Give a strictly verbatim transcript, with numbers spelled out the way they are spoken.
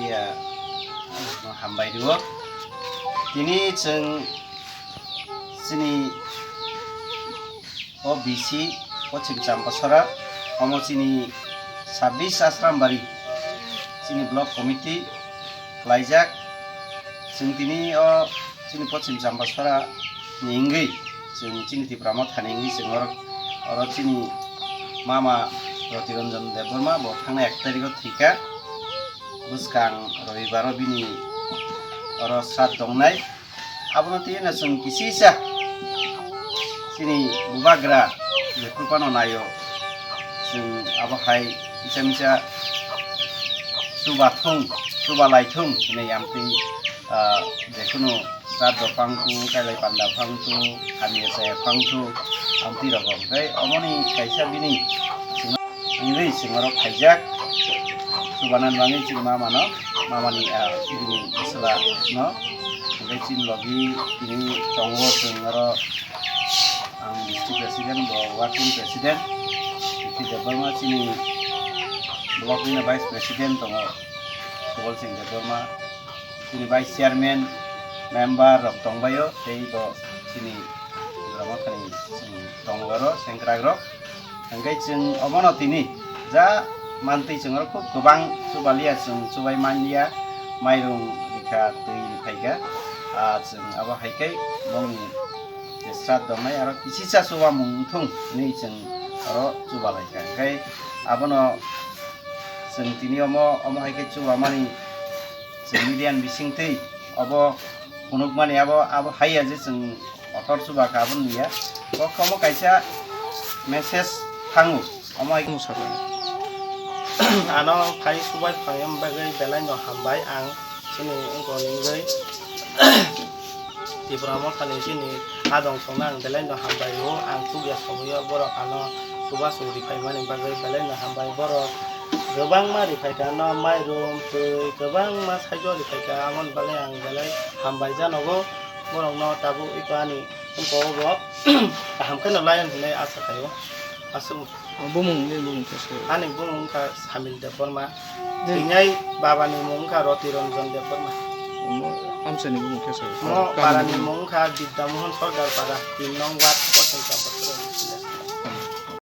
Ya, hambai rio. Tini chwng chini O B C Pochim Champasora, omo chini sabbish Asrambari, chini block committee khlaijak. Chwng tini o chini Pochim Champasora ni wngwi, chwng chini Tipra Motha ni wngwi chwng oro, oro chini mama Roti Ranjan Debbarma bo thangnai ek tarikh o thwikha. Bwskang Robibar o bini oro sraddho wngnai. Abono twi no chwng kisisa chini bubagra jephru phano naio. Chwng abo hai kisa misa chuba thung, chuba lai thung hinwi amtwi, ah, jekhunu sraddho phang thung, kailai panda phang thung, hamya chaya phang thung, amtwi rogo. Hwnkhe omoni kaisa bini wngwi chwng oro khaijak. Chubanan bagwi chini mamano, mamani, ah, bini bwsla no. Hwnkhe chini logi tini tongo chwng oro, ang district president, bo working president, Ricky Debbarma chini block ni vice president tongo, Subal Singh Debbarma, chini vice chairman, member rok tongbaio, tei bo chini Tipra Mothani, chini tongo oro sengkrak rok. Hwnkhe chwng omono tini ja mantwi chwng oro khub kwbang chubaliya, chwng chubai manliya, mairung rikha, twi rikhaikha. Ah, chwng abo hai khe bongni je sraddho wngnai aro kisisa chubamung wngthung hinwi chwng oro chubalaikha. Hwnkhe abono chwng tini omo, omo hai khe chubamani chwng media ni bisingtwi obo phunukmani abo, abo haiya je chwng kotor chuba kha, abo nungya. Bo khe omo kaisa message thango. Omo hai Ano phai chubai phaima bagwi belai no hambai ang chini wngkoni wngwi. Tipra Mothani chini adong songno ang belai no hambai o. Ang chukya somoio borok ano chuba chuk riphaimani bagwi belai no hambai. Borok kwbangma riphaikha ano mairum, twi, kwbangma saijo riphaikha, amoni bagwi ang belai hambai janogo. Borokno tabuk iko ani wngkha obo kaham kheno layan hinwi asa khaio. Aswk. O bumung ni bumung khe se. Ani bumung wngkha Samil Debbarma. Hmm. Tini babani mung wngkha Roti Ranjan Debbarma. Omo amchaini bumung khe se. Mo Kamini parani bumung. Mung wngkha Bidya Mohan Sordar Para, tin nong ward.